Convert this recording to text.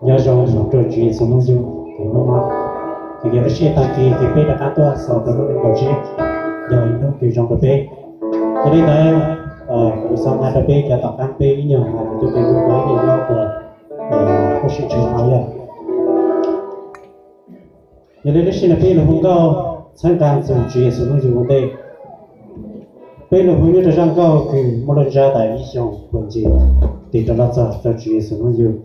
Nyob zoo rau Tswv Yexus hnub yug kws hnub no, kws yog lub sij hawm tag kis kws peb rov qab tuaj xaus rau lub neej kaum tsib, yog ib hnub kws zoo rau peb. Yog li ntawd, kuv xav hais rau peb cov tom qab peb ib nyuag hais tus tub tus nyuj ib nyuag nyob rau lub sij hawm no yog. Yog li lub sij hawm no peb los hu nkauj txhawb nqa ntxiv Tswv Yexus hnub yug ua ntej. Peb los hu nyob rau zaj nkauj kws muaj lub ntsiab tas ib xyoos puag ncig tig rov los txog rau Tswv Yexus hnub yug.